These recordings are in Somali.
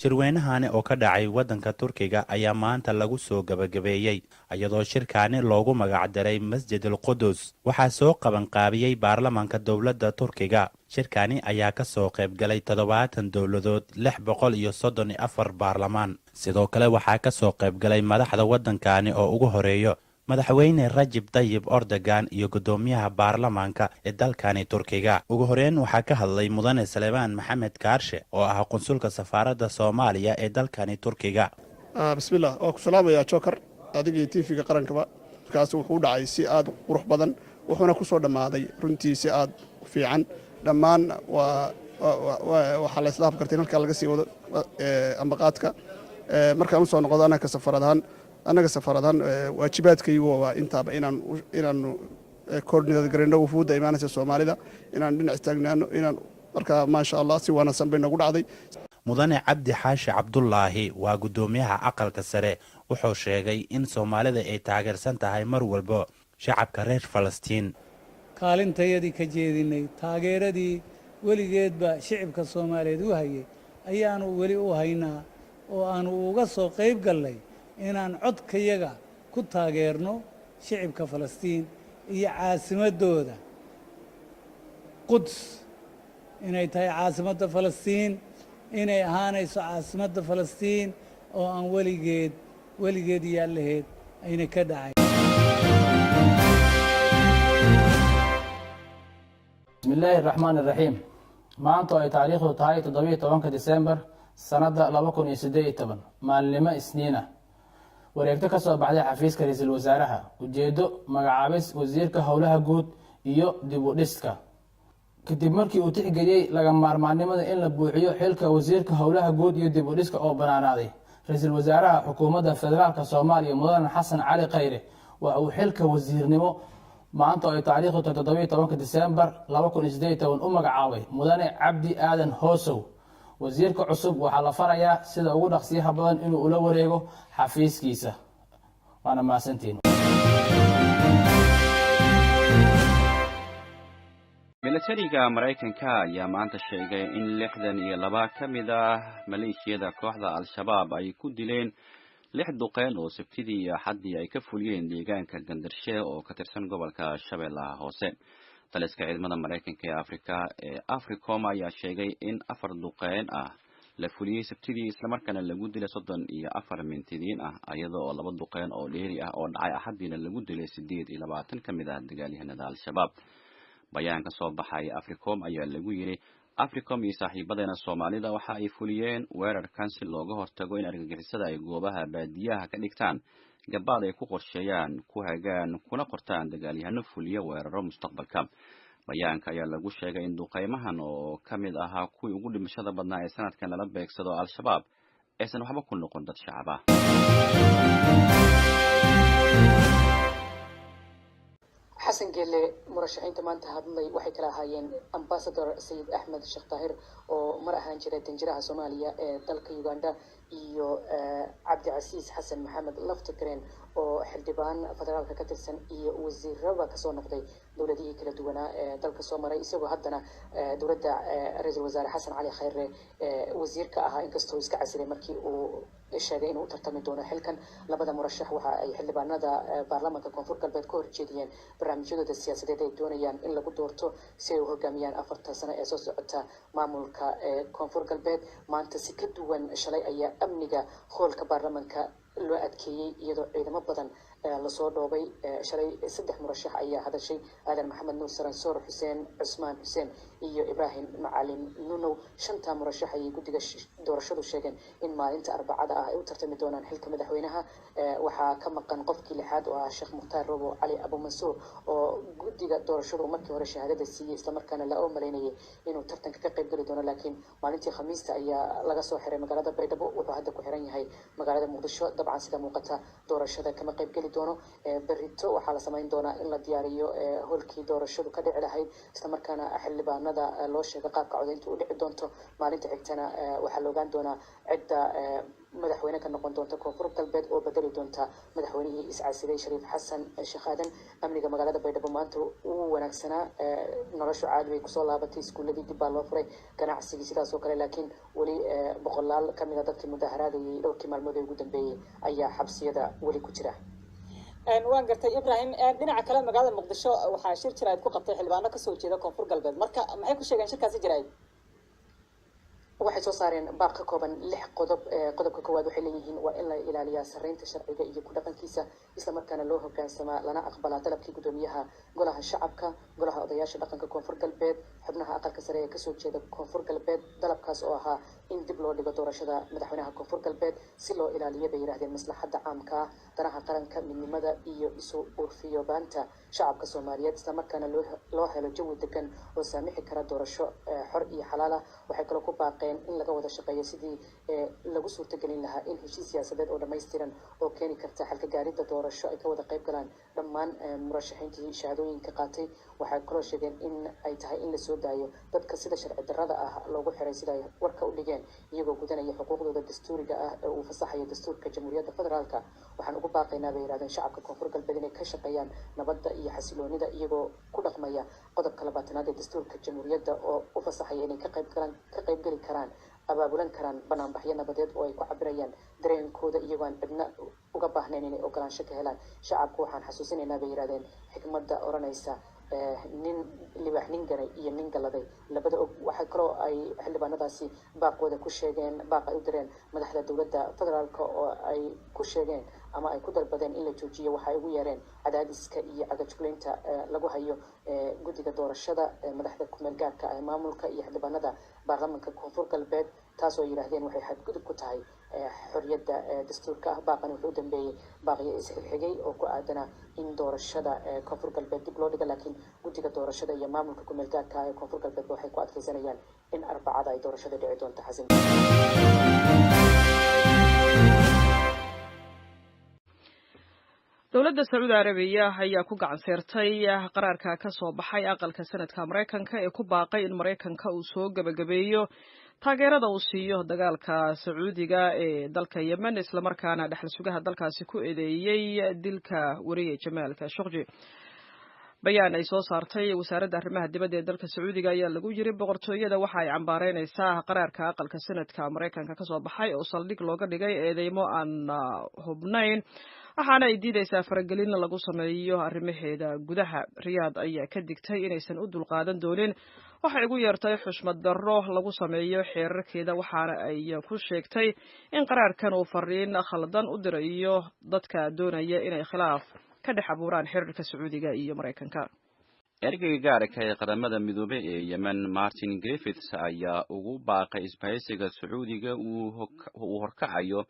Shirweynahani oo ka dhacay waddanka Turkiga ayaa maanta lagu soo gabagabeeyey, iyadoo shirkaani loogu magacdaray Masjid al Qudus. Waxaa soo qabanqaabiyey baarlamaanka dowladda Turkiga. Shirkani ayaa ka soo qaybgalay 70 dowladood, 634 baarlamaan. Sidoo kale waxaa ka soo qaybgalay madaxda waddankani oo ugu horeeyo Madaxweyne Rajib Tayib Erdogan iyo guddoomiyaha baarlamaanka ee dalkani Turkiga. Ugu horeyn waxaa ka hadlay Mudane Salebaan Maxamed Kaarshe oo ah qunsulka safaaradda Soomaaliya ee dalkani Turkiga. Bismillah, waa ku salaamayaa Joker, adigii TV-ga qarankaba. Kaas wuxuu u dhacay si aad u qurux badan, wuxuuna ku soo dhammaaday runtii si aad u fiican. Dhammaan waa waxaa la isdhaaf kartay in halkaa laga sii wado ambaqaadka. Markaan usoo noqdo annaga safaradahaan, waajibaadkaygu waa intaaba inaanu coordinate garayno wufuudda imaanaysa Soomaalida, inaan dhinac istaagnaano, inaan markaa. Maasha Allah, si wanaagsan bay noogu dhacday. Mudane Cabdi Xaashi Cabdulaahi waa guddoomiyaha Aqalka Sare. Wuxuu sheegay in Soomaalida ay taageersan tahay mar walbo shacabka reer Falastiin. Kaalintayadii ka jeedinay, taageeradii weligeedba shicibka Soomaaliyeed u hayay ayaanu weli u haynaa, oo aanu uga soo qayb gallay inaan codkayaga ku taageerno shicibka Falastiin iyo caasimaddooda Quds, inay tahay caasimadda Falastiin, inay ahaanayso caasimadda Falastiin oo aan weligeed weligeed iyo allaheed ayna ka dhacay. Bismi illaahi raxmaan iraxiim. Maanta oo ay taariikhdu tahay 17-ka Disembar sanadda 2018, maalinimo Isniina, wareegto ka soo baxday xafiiska ra-iisul wasaaraha. Ujeedo: magacaabis wasiirka howlaha guud iyo dib u dhiska. Kadib markii uu tixgeliyey laga maarmaannimada in la buuxiyo xilka wasiirka howlaha guud iyo dib u dhiska oo banaanaaday, ra-iisul wasaaraha Xukuumadda Federaalka Soomaaliya, Mudane Xasan Cali Khayre, waxa uu xilka wasiirnimo maanta oo ay taariikhdu tahay 17-ka Disembar 2018 u magacaabay Mudane Cabdi Aadan Hoosow. Wasiirka cusub waxaa la farayaa sida ugu dhaqsiyaha badan inuu ula wareego xafiiskiisa. Waana mahadsantiin. Milatariga Maraykanka ayaa maanta sheegay in 62 ka mid ah maleeshiyada kooxda Al-Shabaab ay ku dileen lix duqeyn oo Sabtidii iyo Axaddii ay ka fuliyeen deegaanka Gandarshe oo ka tirsan gobolka Shabeellaha Hoose. Taliska ciidamada Maraykanka ee Afrika ee Africom ayaa sheegay in afar duqeyn ah la fuliyey Sabtidii, islamarkaana lagu dilay 34 mintidiin ah, iyada oo laba duqeyn oo dheeri ah oo dhacay Axaddiina lagu dilay 28 ka mid ah dagaalyahanada Al-Shabaab. Bayaan ka soo baxay Africom ayaa lagu yidhi: "Africom iyo saaxiibadeena Soomaalida waxa ay fuliyeen weerarkan si looga hortago in argagixisada ay goobaha baadiyaha ka dhigtaan gabaad ay ku qorsheeyaan, ku hagaan, kuna qortaan dagaalyahano fuliya weeraro mustaqbalka." Bayaanka ayaa lagu sheegay in duqeymahan oo ka mid ahaa kuwii ugu dhimashada badnaa ee sanadkan lala beegsado Al-Shabaab aysan waxba ku noqon dad shacab ah. Xasan Gele, murashaxiinta maanta hadlay waxay kala ahaayeen Ambassador Sayid Axmed Sheekh Daahir oo mar ahaan jiray danjiraha Soomaaliya ee dalka Uganda, iyo Cabdicasiis Xasan Maxamed Laftigreen oo xildhibaan federaalka ka tirsan iyo wasiiraba kasoo noqday dowladihii kala duwanaa ee dalka soo maray, isagoo haddana dowladda ra-iisul wasaare Xasan Cali Khayre wasiirka ahaa, inkastoo iska casilay markii uu sheegay inuu u tartami doono xilkan. Labada murashax waxa ay xildhibaanada baarlamaanka Koonfur Galbeed ka horjeediyeen barnaamijyadooda siyaasadeed ay doonayaan in lagu doorto si ay u hogaamiyaan 4-ta sano ee soo socota maamulka ee Koonfur Galbeed. Maanta si ka duwan shalay ayaa amniga hoolka baarlamaanka loo adkeeyey, iyadoo ciidamo badan lasoo dhoobay. Shalay saddex murashax ayaa hadashay: Aadan Maxamed Nuur Saransoor, Xuseen Cusmaan Xuseen iyo Ibraahim Macalin Nunow. Shanta murashax ayay guddiga doorashadu sheegeen in maalinta Arbacada ah ay u tartami doonaan xilka madaxweynaha. Waxaa ka maqan qofkii lixaad oo ah Sheekh Mukhtaar Robo Cali Abumansuur, oo guddiga doorashadu markii hore shahaadada siiyey, islamarkaana la malaynayay inuu tartanka ka qayb geli doono, laakiin maalintii Khamiista ayaa laga soo xiray magaalada Baydhabo. Wuxuu hadda ku xiran yahay magaalada Muqdisho. Dabcan sida muuqata doorashada kama qayb geli doono. Berrito waxaa la samayn doonaa in la diyaariyo hoolkii doorashadu ka dhici lahayd, islamarkaana xildhibaanada loo sheego qaabka codaynta u dhici doonto. Maalinta xigtana waxaa la ogaan doonaa cidda Madaxweyne ka noqon doonta Koonfur Galbeed oo bedeli doonta madaxweynihii iscasiday, Shariif Xasan Sheekh Aadan. Amniga magaalada Baydhabo maanta wuu wanaagsanaa, noloshu caadi bay kusoo laabatay, iskuuladii dib baa loo furay, ganacsigii sidaas oo kale, laakiin weli boqolaal kamid a dadkii mudaharaadayay dhowrkii maalmood ee ugu dambeeyey ayaa xabsiyada weli ku jira. Waan gartay, Ibrahim. Dhinaca kale, magaalada Muqdisho waxaa shir jaraa'id ku qabtay xildhibaano kasoo jeeda Koonfur Galbeed. Marka maxay ku sheegeen shirkaasi jaraa'id? Waxay soo saareen baaq ka kooban lix qodob. Qodobka koowaad waxay leeyihiin waa in la ilaaliyaa sarreynta sharciga iyo ku dhaqankiisa, islamarkaana loo hogaansamaa lana aqbalaa dalabkii guddoomiyaha Golaha Shacabka, Golaha Odayaasha Dhaqanka Koonfur Galbeed, xubnaha Aqalka Sare ee kasoo jeeda Koonfur Galbeed, dalabkaas oo ahaa in dib loo dhigo doorashada madaxweynaha Koonfur Galbeed si loo ilaaliyo, bay yidhahdeen, maslaxadda caamka ah, danaha qaranka, midnimada iyo isu urfiyoobaanta shacabka Soomaaliyeed, islamarkaana loo helo jawi degan oo saamixi kara doorasho xor iyo xalaal ah. Waxay kaloo ku baaqeen in laga wada shaqeeyo sidii lagu suurtagelin lahaa in heshiis siyaasadeed oo dhammaystiran oo keeni karta xalka gaaridda doorasho ay ka wada qayb galaan dhammaan murashaxiintii shahaadooyinka qaatay. Waxay kaloo sheegeen in ay tahay in lasoo daayo dadka sida sharci darrada ah loogu xiray, sida ay warka u dhigeen, iyagoo gudanaya xuquuqdooda dastuuriga ah ee uu fasaxayo dastuurka Jamhuuriyadda Federaalka. Waxaan ugu baaqaynaa, bay yidhahdeen, shacabka Koonfur Galbeed inay ka shaqeeyaan nabadda iyo xasiloonida, iyagoo ku dhaqmaya qodobka 20aad ee dastuurka Jamhuuriyadda oo u fasaxaya inay ka qayb galaan, ka qaybgeli karaan, abaabulan karaan banaanbaxyo nabadeed oo ay ku cabirayaan dareenkooda, iyagoo aan cidna uga baahnayn inay ogolaansho ka helaan. Shacabku waxaan xasuusinaynaa, bay yidhahdeen, xikmadda odhanaysa "Nin libaax nin ganay iyo nin galladay labada og". Waxaa kaloo ay xildhibaanadaasi baaqooda ku sheegeen baaq ay u direen madaxda dowladda federaalka oo ay ku sheegeen ama ay ku dalbadeen in la joojiyo waxa ay ugu yeereen cadaadiska iyo cagajuglaynta lagu hayo guddiga doorashada, madaxda kumeel gaarka ee maamulka iyo xildhibaanada baarlamanka Koonfur Galbeed, taasoo yidhaahdeen waxay xadgudub ku tahay xorriyadda dastuurka ah. Baaqani wuxuu u dambeeyey baaqiyo isxigxigay oo ku aadana in doorashada Koonfur Galbeed dib loo dhiga, laakiin guddiga doorashada iyo maamulka kumeel gaarka ah ee Koonfur Galbeedba waxay ku adkaysanayaan in Arbacada ay doorashada dhici doonto, Xasan. Dowladda Sacuudi Arabiya ayaa ku gacan seertay qaraarka ka soo baxay Aqalka Sanadka Maraykanka ee ku baaqay in Maraykanka uu soo gebagabeeyo taageerada uu siiyo dagaalka Sacuudiga ee dalka Yemen, islamarkaana dhexal sugaha dalkaasi ku eedeeyey dilka weriye Jamaal Khashoggi. Bayaan ay soo saartay wasaaradda arrimaha dibadda ee dalka Sacuudiga ayaa lagu yiri: Boqortooyada waxa ay cambaareynaysaa qaraarka Aqalka Sanadka Maraykanka kasoo baxay oo saldhig looga dhigay eedeymo aan hubnayn, waxaana ay diidaysaa faragelin lagu sameeyo arrimaheeda gudaha. Riyaad ayaa ka digtay inaysan u dulqaadan doonin waxay ugu yeertay xushmad darro lagu sameeyo xeerarkeeda, waxaana ay ku sheegtay in qaraarkan uu fariin khaldan u dirayo dadka doonaya inay khilaaf ka dhex abuuraan xiriirka Sacuudiga iyo Maraykanka. Ergeyga gaarka ee Qaramada Midoobey ee Yemen, Martin Griffiths, ayaa ugu baaqay isbahaysiga Sacuudiga uu horkacayo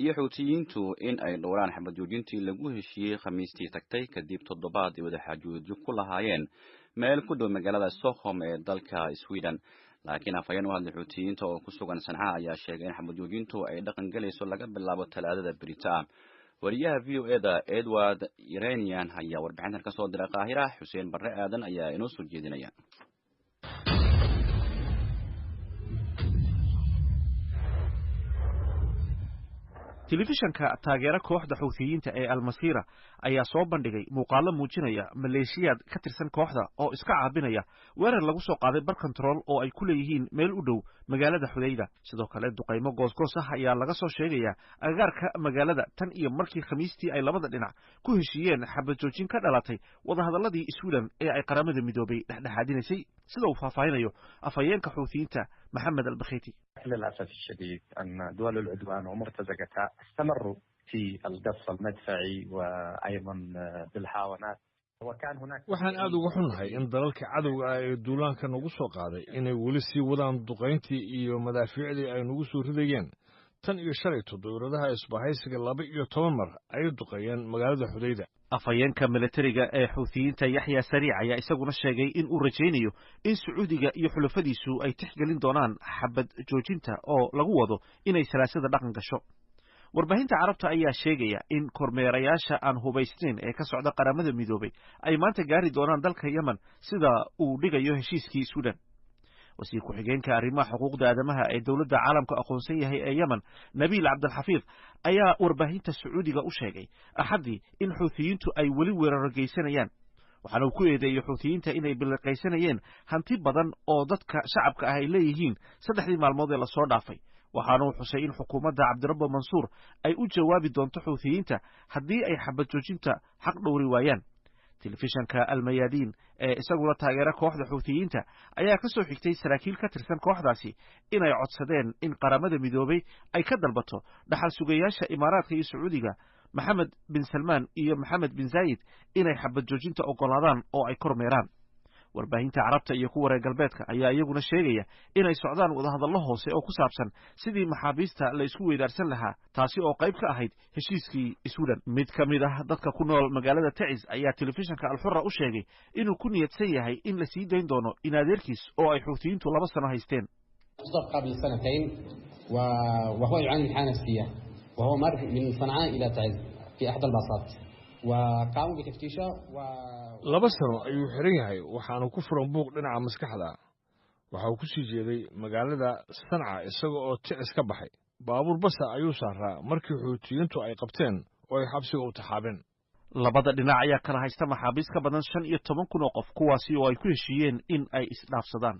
iyo Xuutiyiintu in ay dhowraan xabad joojintii lagu heshiiyey Khamiistii tagtay, kadib toddobaad ay wadaxaajoodyo ku lahaayeen meel ku dhow magaalada Stockholm ee dalka Sweden. Laakiin afhayeen u hadlay Xuutiyiinta oo ku sugan Sanca ayaa sheegay in xabad joojintu ay dhaqan gelayso laga bilaabo Talaadada berita ah. Wariyaha VOA da Edward Yeranian ayaa warbixintan ka soo diray Qaahira. Xuseen Barre Aadan ayaa inoo soo jeedinaya. Telefishanka taageera kooxda Xuuthiyiinta ee Almasiira ayaa soo bandhigay muuqaalo muujinaya maleeshiyaad ka tirsan kooxda oo iska caabinaya weerar lagu soo qaaday bar control oo ay ku leeyihiin meel u dhow magaalada Xudayda. Sidoo kale, duqaymo goosgoos ah ayaa laga soo sheegayaa agagaarka magaalada tan iyo markii Khamiistii ay labada dhinac ku heshiiyeen xabad joojin ka dhalatay wadahadalladii Sweden ee ay Qaramada Midoobay dhexdhexaadinaysay, sida uu faahfaahinayo afhayeenka Xuuthiyiinta, Maxamed Albakheti. للأسف الشديد أن دول العدوان ومرتزقتها استمروا في القصف المدفعي وأيضا بالهاونات وكان هناك Waxaan aad uga xunnahay in dalalka cadowga ah ee duulaanka nagu soo qaaday inay weli sii wadaan duqayntii iyo madaafiicdii ay nagu soo ridayeen. Tan iyo shalayto, dowladaha isbahaysiga 12 mar ay duqeeyeen magaalada Xudayda. Afhayeenka milatariga ee Xuuthiyiinta, Yaxya Sariic, ayaa isaguna sheegay in uu rajaynayo in Sacuudiga iyo xulafadiisu ay tixgelin doonaan xabad joojinta oo lagu wado inay Salaasada dhaqan gasho. Warbaahinta Carabta ayaa sheegaya in kormeerayaasha aan hubaysnayn ee ka socda Qaramada Midoobay ay maanta gaari doonaan dalka Yemen, sida uu dhigayo heshiiskii Sweden. Wasiir ku-xigeenka arrimaha xuquuqda aadamaha ee dowladda caalamka aqoonsan yahay ee Yemen, Nabiil Cabdilxafiid, ayaa warbaahinta Sacuudiga u sheegay Axaddii in Xuuthiyiintu ay weli weeraro geysanayaan. Waxaana uu ku eedeeyey Xuuthiyiinta inay biliqaysanayeen hanti badan oo dadka shacabka ah ay leeyihiin 3dii maalmood ee lasoo dhaafay. Waxaana uu xusay in xukuumadda Cabdirabbo Mansuur ay u jawaabi doonto Xuuthiyiinta haddii ay xabad joojinta xaq dhowri waayaan. Telefishanka Almayaadiin ee isaguna taageera kooxda Xuuthiyiinta ayaa ka soo xigtay saraakiil ka tirsan kooxdaasi inay codsadeen in Qaramada Midoobay ay ka dalbato dhaxal sugayaasha Imaaraadka iyo Sacuudiga, Maxamed bin Salmaan iyo Maxamed bin Zaayid, inay xabad joojinta oggolaadaan oo ay kormeeraan. Warbaahinta Carabta iyo kuwa reer galbeedka ayaa iyaguna sheegaya inay socdaan wadahadallo hoose oo ku saabsan sidii maxaabiista la isku weydaarsan lahaa, taasi oo qayb ka ahayd heshiiskii Sweden. Mid ka mid ah dadka ku nool magaalada Tacis ayaa telefishanka Alxura u sheegay inuu ku niyadsan yahay in la sii dayn doono in adeerkiis oo ay Xuutiyiintu 2 sano haysteen. قبل سنتين وهو يعاني من حالة نفسية، وهو مر من صنعاء إلى تعز في أحد الباصات وقاموا بتفتيشه. 2 sano ayuu xiran yahay, waxaana ku furan buuq dhinaca maskaxda. Waxa uu ku sii jeeday magaalada Sanca isaga oo Ticis ka baxay. Baabuur basa ayuu saaraa markii Xuutiyiintu ay qabteen oo ay xabsiga u taxaabeen. Labada dhinac ayaa kala haysta maxaabiis ka badan 15,000 oo qof, kuwaasi oo ay ku heshiiyeen in ay isdhaafsadaan.